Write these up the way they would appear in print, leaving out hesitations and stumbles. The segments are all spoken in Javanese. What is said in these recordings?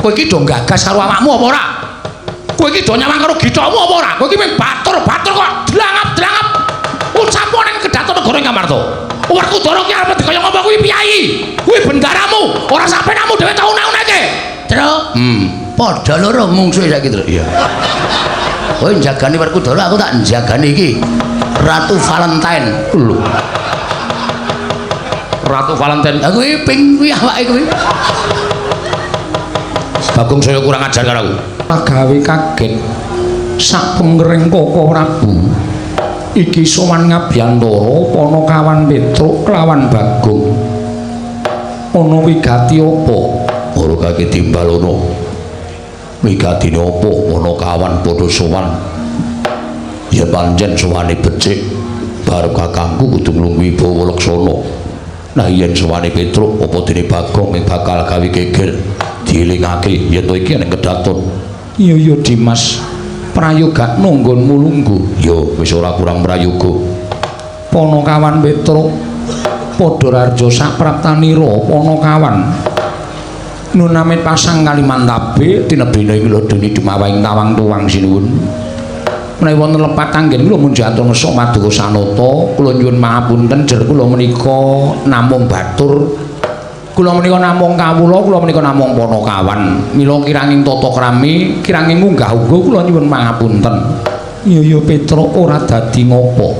Kowe iki do gagas karo awakmu apa ora? Kowe iki do nyawang karo githamu apa ora? Kowe iki mung batur-batur kok dlangap-dlangap. Ucapo ning kedaton negara ing Ngamarta. Werkudara ki arep kaya ngapa kuwi piyayi? Kuwi bendaramu, ora sapenamu dhewe tau una-unake. Truk. Padha loro mungsuhe saiki, Truk. Iya. Kowe njagani Werkudara, aku tak njagani iki. Ratu Valentine. Lho. Ratu Valentine. Lah kuwi ping kuwi awake kuwi. Bagong saya kurang ajar karo aku. Agawe kaget sak pengering Koko Prabu. Iki sowan ngabyantara Panakawan Petruk kelawan Bagong. Ana wigati apa? Ora kake timbalono. Wigatine apa Panakawan padha sowan? Ya pancen sowane becik. Bar kakangku kudu nglungguhi Bawa Laksana. Nah yen sowane Petruk apa dene Bagong bakal gawe geger. Dielingake yen to iki ning kedaton. Iya ya Dimas. Prayogakno nggonmu lungguh. Ya wis ora kurang prayoga. Panakawan Petruk padha rarja sapraptanira Panakawan. Nunamit pasang Kalimantabe tinebina ing lodoni dumawahing tawang tuwang sinuwun. Menawi wonten lepat anggen kula munjatur ngesak maduka sanata, kula nyuwun mahapunten jer kula menika namung batur. Kula menika namung kawula, kula menika namung Panakawan. Mila kiranging tata krami, kiranging munggah-ungguh kula nyuwun pangapunten. Iya ya Petruk ora dadi ngopo.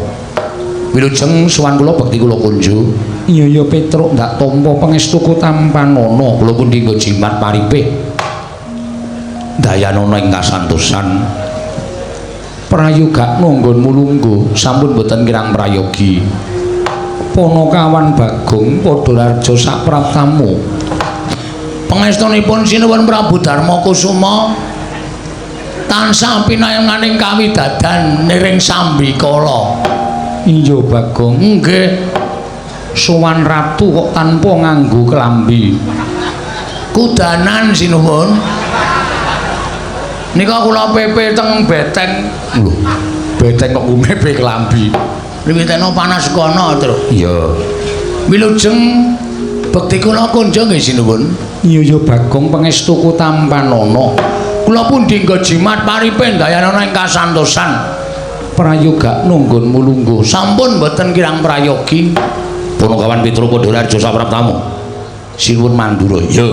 Wilujeng sowan kula bekti kula kunjuk. Iya ya Petruk ndak tampa pangestuku tampanana kula pundi nggo jimat paripih. Dayanana ing kasantosan. Prayogakno nggonmu lungguh sampun boten kirang prayogi. Panakawan Bagong padha rarja sapraptamu. Pangestunipun Sinuwun Prabu Darma Kusuma tansah pinayenganing kawidadan niring sambikala. Iya Bagong, nggih. Sowan ratu kok tanpa nganggo kelambi. Kudanan sinuwun. Nika kula pepe teng beteng. Lho, beteng kok ngumepe kelambi. Wiwitana panas kono, Truk. Iya. Wilujeng bekti kula kunjung nggih sinuwun. Iya ya Bagong pangestuku tampanana. Kula pundi nggo jimat paripe dayanana ing kasantosan. Prayogakno nggonmu lungguh. Sampun boten kirang prayogi. Panakawan Petruk padha rarja sapraptamu. Sinuwun Mandura. Iya.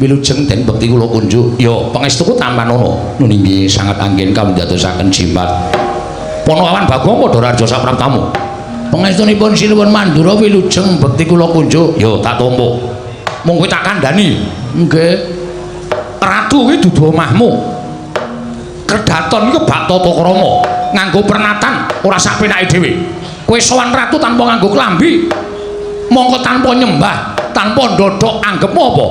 Wilujeng den bekti kula kunjuk. Ya, pangestuku tampanana. Nun inggih sangat anggen kawidatosaken jimat. Panakawan Bagong padha rarja sapraptamu. Pangestunipun Sinuwun Mandura wilujeng bekti kula kunjuk. Ya, tak tampa. Mung kowe tak kandhani. Nggih. Ratu kuwi dudu omahmu. Kedaton iki bak tata krama, nganggo pernatan ora sak penake dhewe. Kowe sowan ratu tanpa nganggo klambi. Mongko tanpa nyembah, tanpa ndodhok anggepmu apa?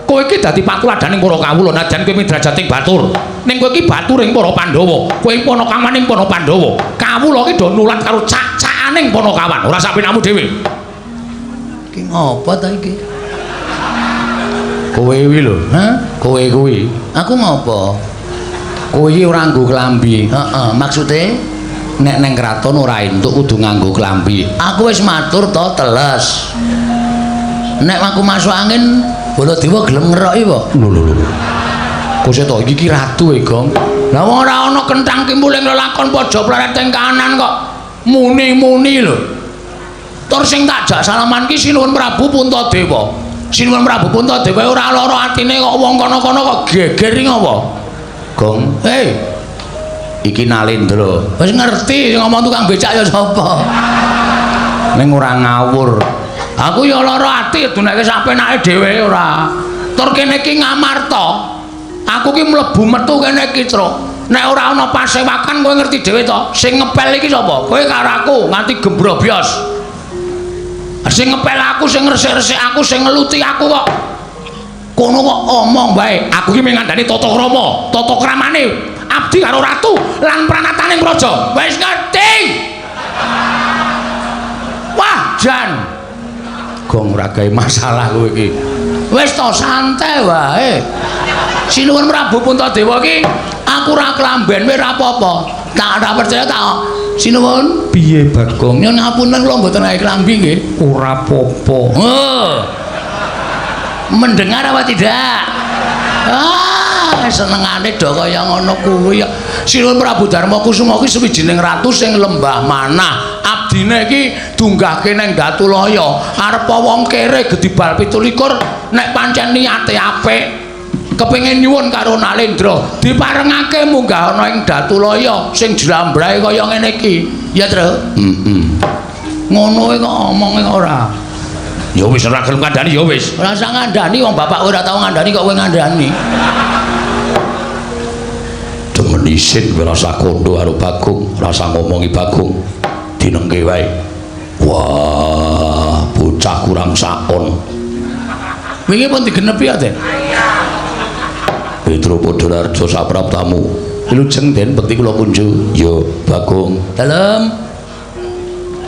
Kowe iki dadi patuladaning para kawula najan kowe midrajating batur. Ning kowe iki baturing para Pandhawa. Kowe panakawaning para Pandhawa. Kawula iki do nulat karo cak-cakaning Panakawan, ora sak penakmu dhewe. Iki ngopo ta iki? Kowe kuwi lho, Hah? Kowe kuwi. Aku ngopo? Kowe iki ora nganggo klambi. Heeh, maksude nek neng kraton ora entuk kudu nganggo klambi. Aku wis matur to teles. Nek aku masuk angin Baladewa gelem ngeroki apa? Lho lho lho. Kose to iki ki ratu e, Gong. Lah wong ora ana kenthang kimpuling lelakon pojok pleret ing kanan kok muni-muni lho. Tur sing tak jak salaman ki Sinuwun Prabu Puntadewa. Sinuwun Prabu Puntadewa ora lara atine kok wong kono-kono kok geger iki ngopo? Gong, Hei, iki Nalendra. Wis ngerti sing ngomong tukang becak ya sapa. Ning ora ngawur. Aku ya lara ati duneke sak penake dhewe ora. Tur kene iki Ngamarta. Aku ki mlebu metu kene iki, Truk. Nek ora ana pasewakan kowe ngerti dhewe to. Sing ngepel iki sapa? Kowe karo aku nganti gembrobyos. Sing ngepel aku, sing ngresik-resik aku, sing ngeluti aku kok. Kono kok omong bae. Aku ki mung ngandani tata krama, tata kramane abdi karo ratu lan pranataning praja. Wis ngerti. Wah, jan. Gong ora gawe masalah kowe iki. Wis to santai wae. Sinuwun Prabu Puntadewa iki aku ora klamben wae ora apa-apa. Tak ora percaya tak. Sinuwun, piye Bagong? Nyuwun ngapunten kula mboten gawe klambi nggih. Ora apa-apa. Oh. Mendengar apa tidak? Ah, senengane do kaya ngono kuwi ya. Sinuwun Prabu Darma Kusuma ki sawijining ratu sing lembah manah. Abdine iki dunggahke nang Datulaya. Arep wong kere gedibal 27 nek pancen niate apik kepengin nyuwun karo Nalendra diparengake munggah ana ing Datulaya sing jlambrahe kaya ngene iki. Ya, Tru? Heeh. Ngono kok omonge ora. Ya wis ora gelem kandhani ya wis. Ora usah ngandani wong bapak ora tau ngandani kok kowe ngandani. Demen isin kowe rasa kondo karo Bagong, rasa ngomongi Bagong. Dinengke wae. Wah, bocah kurang sakon. Wingi pun digenepi ya, Den? Petro Podolarjo sapraptamu. Wilujeng Den bekti kula kunju. Ya, Bagong. Dalem.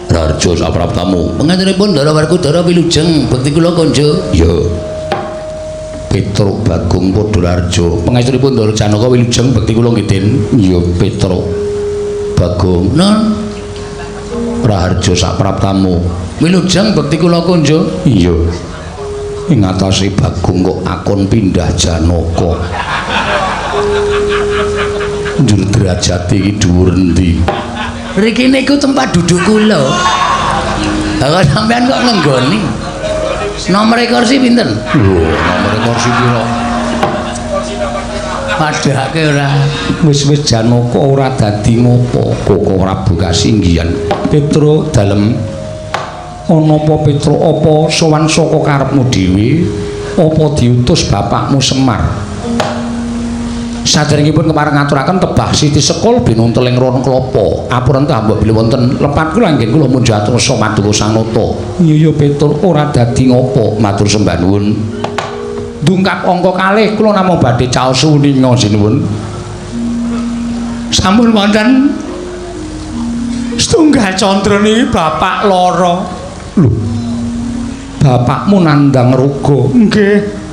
Raharjo sapraptamu. Pangantenipun Ndara Werkudara wilujeng bekti kula kunju. Ya. Petruk Bagong Podolarjo. Pangestunipun Ndara Janaka wilujeng bekti kula nggih Den. Ya, Petruk Bagong. Nun. Raharjo sapraptamu. Wilujeng bekti kula kunju. Iya. Ing atase Bagong kok akon pindah Janaka. Njur derajate iki dhuwur endi? Riki niku tempat duduk kula. Lah kok sampean kok ngenggoni? Nomor kursi pinten? Lho, nomor kursi pira? Padhake ora. Wis-wis Janaka ora dadi ngopo, Koko Prabu kasinggihan. Petruk dalem ana apa Petruk apa sowan saka karepmu dhewe? Apa diutus bapakmu Semar? Saderengipun kepareng ngaturaken tebah Siti Sekul binunteling ron klapa. Apurenta mbok bilih wonten lepat kula anggen kula munjat rasa maduka Sang Nata. Iya ya Petruk ora dadi ngopo, matur sembah nuwun. Dungkap angka kalih kula namung badhe caos suninga sinuwun. Sampun wonten setunggal candra niki bapak lara. Lho. Bapakmu nandhang ruga. Nggih.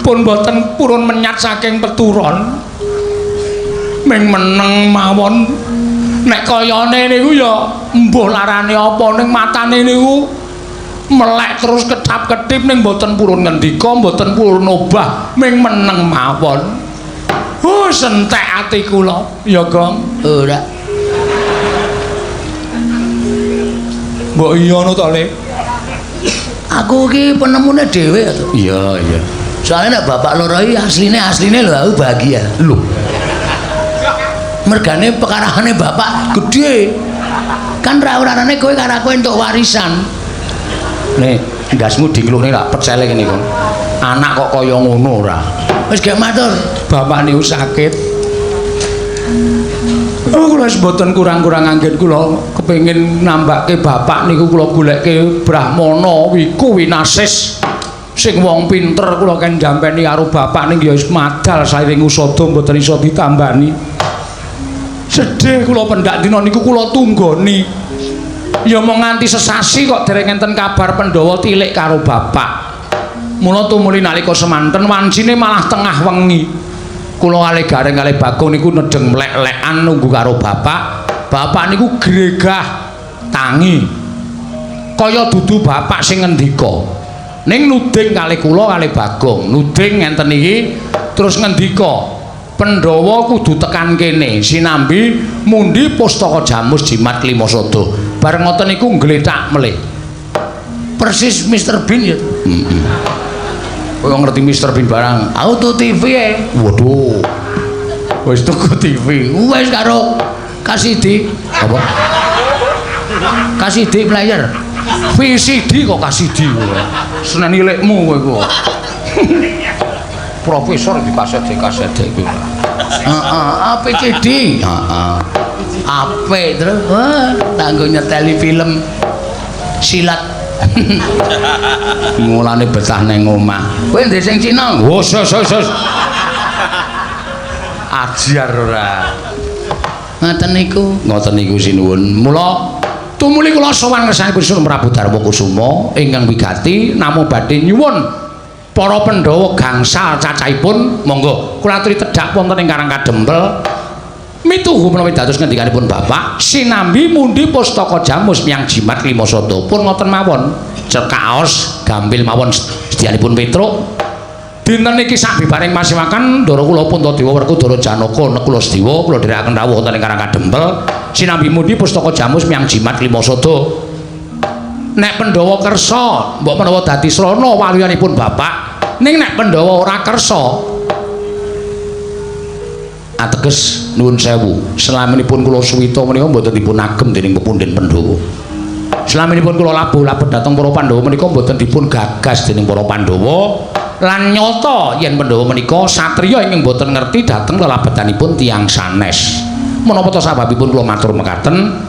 Pun boten purun menyat saking peturon. Ming meneng mawon. Nek kayane niku ya mbuh larane apa ning matane niku melek terus ketap-ketip ning boten purun ngendika, mboten purun obah, ming meneng mawon. Oh, sentek ati kula, ya Gong. Ora. Mbok iya ngono to, Le? Aku iki penemune dhewe to. Iya, iya. Soalnya nek bapak loro iki asline lho aku bahagia. Lho. Mergane pekarahane bapak gede. Kan ra urarane kowe karo aku entuk warisan. Nek ndasmu dingluhne lak pecele ngene kok. Anak kok kaya ngono ora. Wis gek matur. Bapak niku sakit. Oh, kula wis mboten kurang-kurang anggen kula kepengin nambake bapak niku kula goleke Brahmana Wiku Winasis. Sing wong pinter kula ken jampeni karo bapak ning ya wis madal sairing usada mboten iso ditambani. Sedih kula pendak dina niku kula tunggoni. Ya mung nganti sesasi kok dereng enten kabar Pandhawa tilik karo bapak. Mula tumuli nalika semanten wancine malah tengah wengi. Kula kalih Gareng kalih Bagong niku nedheng mlek-lekan nunggu karo bapak. Bapak niku gregah tangi. Kaya dudu bapak sing ngendika. Ning nuding kalih kula kalih Bagong, nuding ngenten iki terus ngendika, Pandhawa kudu tekan kene sinambi mundi pustaka Jamus Jimat Klimasada. Bareng ngoten niku nglethak melih. Persis Mr Bean ya. Heeh. Kowe ngerti Mr Bean barang. Aku tuh TV e. Waduh. Wis tuku TV. Wis karo KCD. Apa? KCD player. VCD kok KCD. Seneni lekmu kowe kok. Profesor di kaset kaset iki. Heeh, APCD. Heeh. Apik terus. Wah, tanggo nyeteli film silat. Mulane betah neng omah. Kowe ndek sing Cina? Wes wes wes. Ajar ora. Ngoten niku. Ngoten niku sinuwun. Mula tumuli kula sowan ngersanipun Sunan Prabu Darma Kusuma ingkang wigati namung badhe nyuwun para Pandhawa gangsal cacahipun monggo kula aturi tedhak wonten ing Karang Kadempel mituhu menawi dados ngendikanipun bapak sinambi mundi pustaka Jamus miyang Jimat Klimasada pun ngoten mawon cekaos gampil mawon sedyanipun Petruk Dinten iki sabibaring pasewakan Ndara kula Puntadewa Werkudara Janaka Nekula Sedewa kula dherekaken rawuh wonten ing Karang Kadempel sinambi mundi pustaka jamus miyang jimat lima sada. Nek Pandhawa kersa mbok menawa dadi srana waluyanipun bapak, ning nek Pandhawa ora kersa ateges nuwun sewu selaminipun kula suwita menika mboten dipun agem dening pepundhen Pandhawa. Selaminipun kula labuh labet dhateng para Pandhawa menika mboten dipun gagas dening para Pandhawa lan nyata yen Pandhawa menika satriya ingkang mboten ngerti dhateng lelabetanipun tiyang sanes. Menapa ta sababipun kula matur mekaten?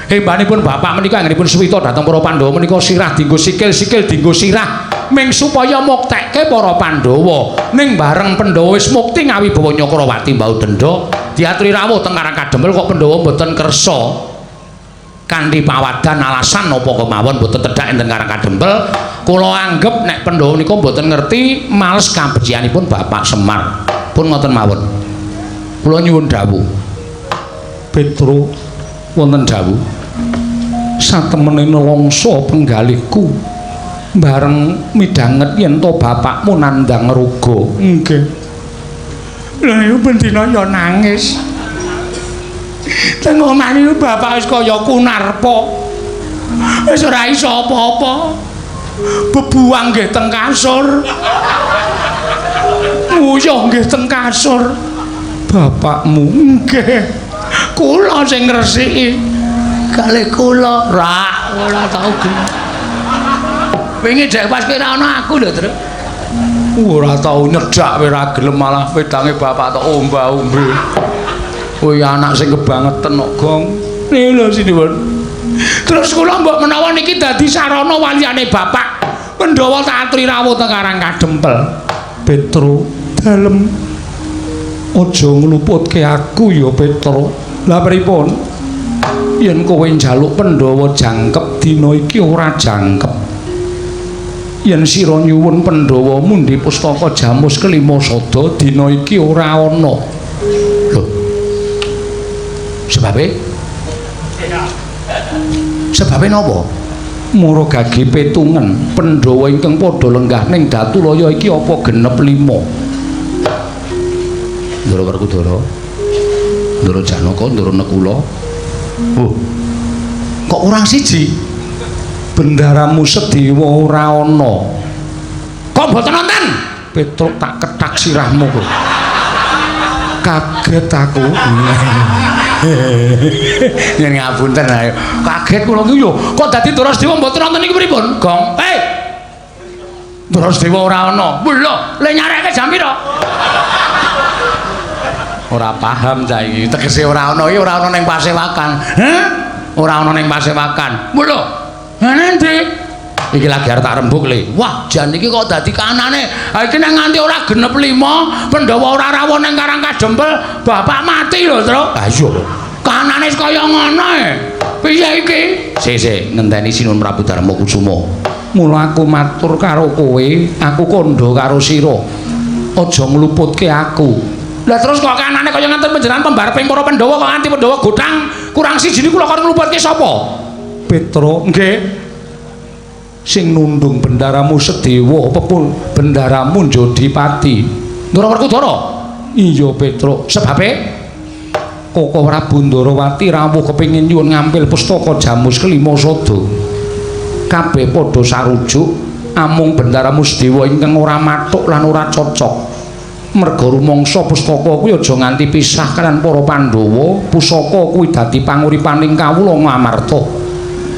Hebanipun bapak menika anggenipun suwita dhateng para Pandhawa menika sirah dienggo sikil, sikil dienggo sirah ming supaya muktekke para Pandhawa. Ning bareng Pandhawa wis mukti ngawibawa Nyakrawati mbau denda diaturi rawuh teng Karang Kadempel kok Pandhawa mboten kersa kanthi pawadan alasan napa kemawon mboten tedhak enten Karang Kadempel. Kula anggep nek Pandhawa menika mboten ngerti males kabecikanipun Bapak Semar. Pun ngoten mawon. Kula nyuwun dawuh. Petro wonten dawuh. Satemene nelongso penggalihku bareng midhanget yen to bapakmu nandhang ruga. Nggih. Lha iku bendina ya nangis. Teng omah niku bapak wis kaya kunarpa. Wis ora iso apa-apa. Bebuang nggih teng kasur. Nguyuh nggih teng kasur. Bapakmu nggih. Kula sing ngresiki. Kalih kula rak ora tau gelem. Wingi dek pas kira ana aku lho, Tru. Ora tau nyedhak ora gelem malah wedange bapak tok omba-ombe. Kowe anak sing kebangetan kok, Gong. Niku lho sinuwun. Terus kula mbok menawa niki dadi sarana waliyane bapak. Pandhawa tak aturi rawuh teng Karang Kadempel. Petro, dalem aja ngluputke aku ya, Petro. Lah pripun? Yen kowe njaluk Pandhawa jangkep dina iki ora jangkep. Yen sira nyuwun Pandhawa mundi pustaka jamus kelima sada dina iki ora ana. Lho. Sebabe? Sebabe napa? Mara gage petungen Pandhawa ingkang padha lenggah ning Datulaya iki apa genep 5. Ndara Werkudara, Ndara Janaka, Ndara Nekula. Oh. Kok kurang siji? Bendaramu Sedewa ora ana. Kok mboten wonten? Petruk tak kethak sirahmu kok. Kaget aku. Yen ngapunten ayo. Kaget kula ki yo. Kok dadi Ndara Sedewa mboten wonten iki pripun? Gong. Hei. Ndara Sedewa ora ana. Lho, le nyareke jam pira? Ora paham cah iki. Tegese ora ana iki ora ana ning pasewakan. Heh? Ora ana ning pasewakan. Lho. Lah endi? Iki lagi arep tak rembug le. Wah, jan iki kok dadi kanane. Ha iki nek nganti ora genep 5, Pandhawa ora rawuh ning Karang Kadempel, bapak mati lho, Tru. Ha iya. Kanane kaya ngono e. Piye iki? Sik sik, ngenteni Sinuwun Prabu Darma Kusuma. Mula aku matur karo kowe, aku kandha karo sira. Aja ngluputke aku. Lah terus kok kanane kaya ngaten panjenengan pembareping para Pandhawa kok nganti Pandhawa gothang kurang siji niku lho kon ngluputke sapa? Petro, nggih. Sing nundung bendaramu Sedewa pepun bendaramu Njodipati. Ndara Werkudara? Iya, Petro. Sebabe Koko Prabu Ndarawati rawuh kepengin nyuwun ngampil pustaka jamus kelima sada. Kabeh padha sarujuk amung bendaramu Sedewa ingkang ora mathuk lan ora cocok. Merga rumangsa pustaka kuwi aja nganti pisah kalian para Pandhawa, pusaka kuwi dadi panguripaning kawula Ngamarta.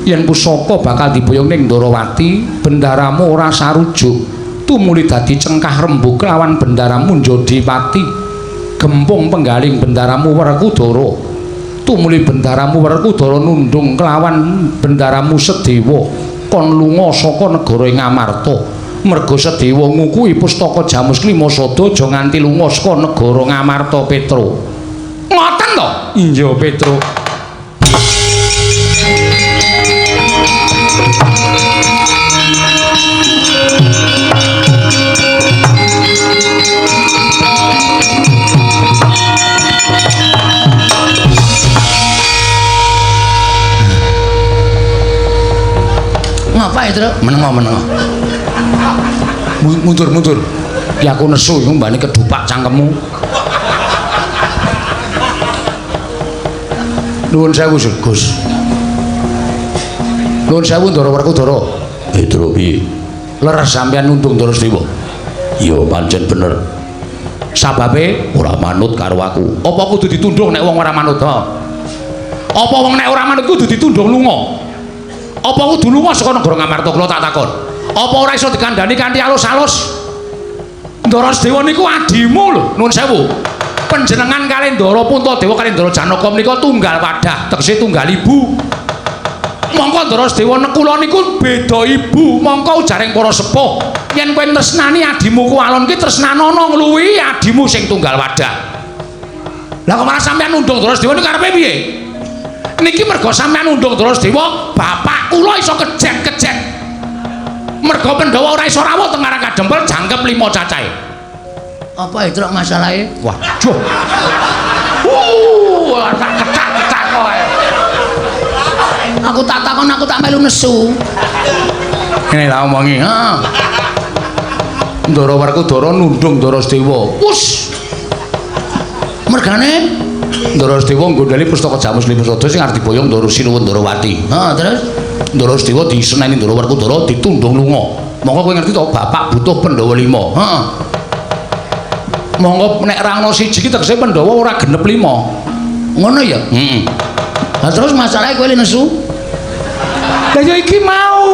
Yen pusaka bakal diboyong ning Ndarawati, bendaramu ora sarujuk, tumuli dadi cengkah rembug lawan bendaramu Njodipati. Gempung penggaling bendaramu Werkudara, tumuli bendaramu Werkudara nundung kelawan bendaramu Sedewa kon lunga saka negara Ngamarta. Merga Sedewa ngukuhi pustaka jamus klima sada aja nganti lunga saka negara Ngamarta, Petro. Ngoten to? Iya, Petro. Ngapa ya, Tru? Menengo, menengo. Mundur, mundur. Ki aku nesu iku mbane kedupak cangkemmu. Nuwun sewu Gus. Nuwun sewu Ndara Werkudara. Petro piye? Leres sampeyan nundung Ndara Sedewa. Ya pancen bener. Sababe ora manut karo aku. Apa kudu ditundung nek wong ora manut ha? Apa wong nek ora manut kudu ditundung lunga? Apa kudu lunga saka negara Ngamarta kula tak takon. Apa ora iso dikandhani kanthi alus-alus? Ndara Sedewa niku adimu lho, nuwun sewu. Panjenengan kalih Ndara Puntadewa kalih Ndara Janaka menika tunggal wadah, tegese tunggal ibu. Mongko Ndara Sedewa nekula niku beda ibu, mongko ujaring para sepuh. Yen kowe tresnani adimu ku alon ki tresnanono ngluwihi adimu sing tunggal wadah. Lah kok malah sampeyan nundung Ndara Sedewa niku karepe piye? Niki mergo sampeyan nundung Ndara Sedewa, bapak kula iso kejet-kejet. Mergo Pandhawa ora iso rawuh teng Karang Kadempel jangkep 5 cacahe. Apa itu masalahe? Waduh. Tak kecak-kecak kowe. Aku tak takon, aku tak melu nesu. Ngene tak omongi, heeh. Ndara Werkudara nundung Ndara Sedewa. Wus. Mergane Ndara Sedewa nggondheli pustaka Jamus Lima Sada sing arep diboyong Ndara Sinuwun Ndarawati. Heeh, terus Ndara Sedewa diseneni Ndara Werkudara ditundung lunga. Monggo kowe ngerti to, bapak butuh Pandhawa 5. Heeh. Monggo nek ra ana siji ki tegese Pandhawa ora genep 5. Ngono ya? Heeh. Lah terus masalahe kowe nesu? Lah ya iki mau.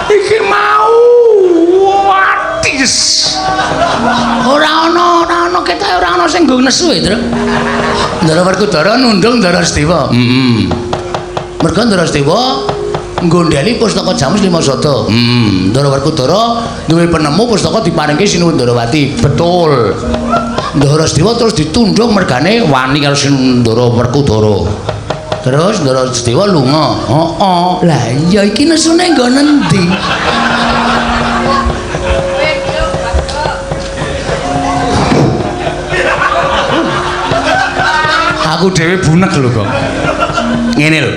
Iki mau. Watis. Ora ana ketoke ora ana sing nggo nesu e, Tru. Ndara Werkudara nundung Ndara Sedewa. Heeh. Mergo Ndara Sedewa nggondheli pustaka Jamus Lima Sada. Heeh. Ndara Werkudara duwe penemu pustaka diparingke Sinuwun Ndarawati. Betul. Ndara Sedewa terus ditundung mergane wani karo Ndara Werkudara. Terus Ndara Sedewa lunga. Heeh. Lah iya iki nesune nggo nendi? Aku dhewe bunek lho kok. Ngene lho.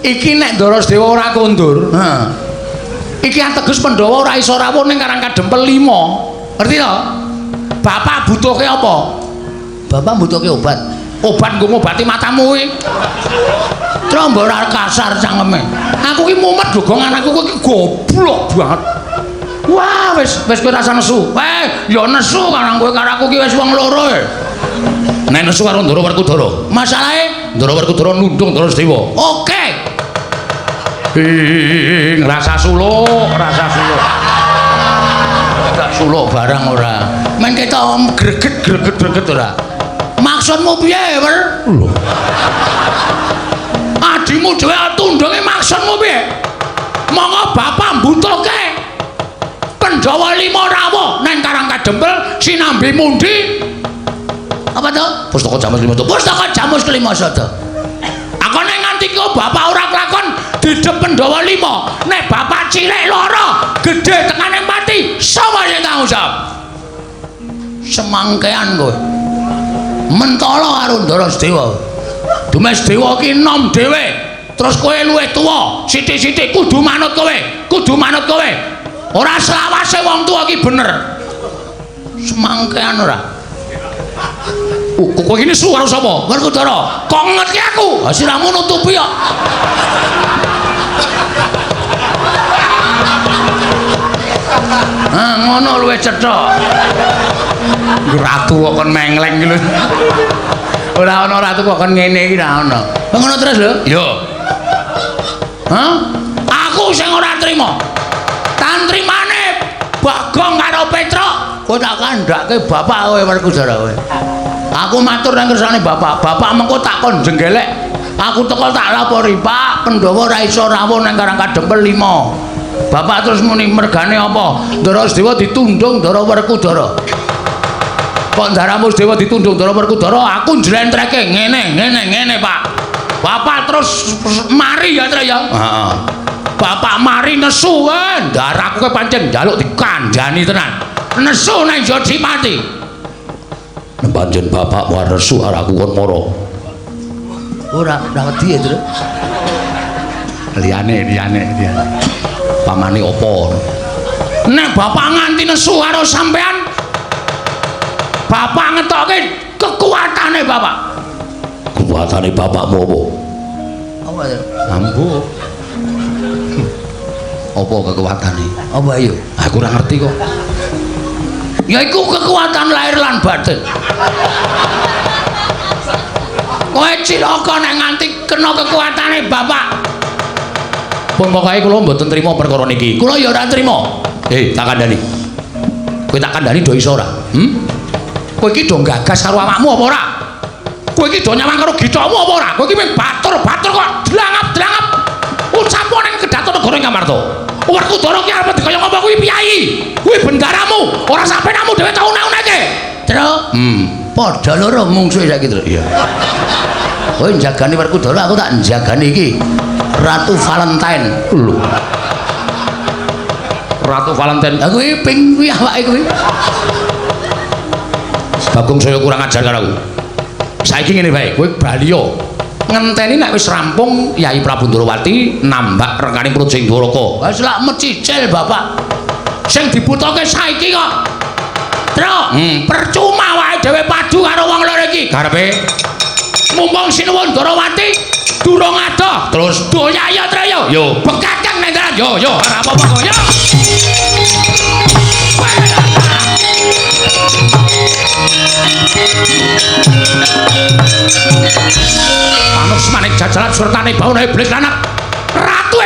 Iki nek Ndara Sedewa ora kondur, heeh. Iki ateges Pandhawa ora iso rawuh ning Karang Kadempel 5. Ngerti to? Bapak butuhke apa? Bapak butuhke obat. Obat nggo ngobati matamu kuwi. Trombo ora kasar cangkeme. Aku ki mumet lho, Gong, anakku ki goblok banget. Wah, wis kowe rasa nesu. Ya nesu karang kowe karo aku ki wis wong loro e. Nek nesu karo Ndara Werkudara. Masalahe Ndara Werkudara nundung Ndara Sedewa. Oke. Rasa suluk, rasa suluk. Gak suluk barang ora. Men ketok greget-greget ora. Maksudmu piye, Wer? Lho. Adimu dhewe tundunge maksudmu piye? Monggo bapak mbutuhke Pandhawa 5 rawuh nang Karang Kadempel sinambi mundi. Apa to? Pustaka Jamus Lima Sada. Pustaka Jamus Kelima Sada. Akone nganti kok bapak ora kelakon didep Pandhawa 5. Nek bapak cilik loro, gedhe tekane mati, sapa sing tanggung jawab? Semangkean kowe. Mentala karo Ndara Sedewa. Dumes Dewa ki enom dhewe. Terus kowe luwih tuwa, sithik-sithik kudu manut kowe, kudu manut kowe. Ora selawase wong tuwa ki bener. Semangkean ora. Kowe iki nesu karo sapa? Werkudara. Kok ngerti aku? Ha siramu nutupi kok. Ah, ngono luwih cetha. Ratu kok kon mengleng iki lho. Ora ana ratu kok kon ngene iki ora ana. Ngono terus lho. Yo. Hah? Aku sing ora trima. Tantrimane Bagong karo Petruk, kowe tak kandhake bapak kowe Werkudara kowe. Aku matur nang kersane bapak. Bapak mengko tak kon jenggelek. Aku teko tak lapori, Pak, Pandhawa ora iso rawuh nang Karang Kadempel 5. Bapak terus muni mergane apa? Ndara Sedewa ditundung Ndara Werkudara. Kok Ndaramu Sedewa ditundung Ndara Werkudara, aku njlentreke ngene, ngene, ngene, Pak. Bapak terus mari ya, Tru ya. Heeh. Bapak mari nesu, ndaraku kowe pancen njaluk dikandhani tenan. Nesu nang Jodipati. Pancen bapak war nesu karo aku kon mara. Ora, ora wedi ya, Tru. Liyane, liyane, liyane. Pamane apa? Nek bapak nganti nesu karo sampean, Bapak ngetokke kekuatane bapak. Kekuatane bapakmu apa? Apa ya? Ambo. Apa kekuatane? Apa ayo? Aku ora ngerti kok. Ya iku kekuatan lahir lan batin. Kowe cilaka nek nganti kena kekuatane bapak. Pun pokoke kula mboten trima perkara niki. Kula ya ora trima. Tak kandhani. Kowe tak kandhani do iso ora? Hmm? Kowe iki do gagas karo awakmu apa ora? Kowe iki do nyawang karo githokmu apa ora? Kowe iki mung batur-batur kok dlangap-dlangap. Ucapo ning kedaton negara Ngamarta. Werkudara ki arep kaya ngapa kuwi piyayi? Kuwi bendaramu, ora sampenamu dhewe tau unek-uneke. Tru. Padha loro mungsuhe saiki, Tru. Iya. Kowe njagani Werkudara, aku tak njagani iki. Ratu Valentine. Lho. Ratu Valentine. Lah kuwi ping kuwi awake kuwi. Bagong saya kurang ajar karo aku. Saiki ngene bae, kowe bali yo. Ngenteni nek wis rampung Yai Prabu Ndorowati nambak rekaning Praja ing Dwaraka. Wis lak mecicil bapak. Sing dibutuhke saiki kok. Tru, percuma wae dhewe padu karo wong loro iki. Karepe mumpung Sinuwun Ndorowati durung adoh. Terus doya ya Tru yo. Yo, bekakang nang dalan. Yo yo ora apa-apa kok. Yo. Panus manik jajalan surtane bawana iblis lanang. Ratu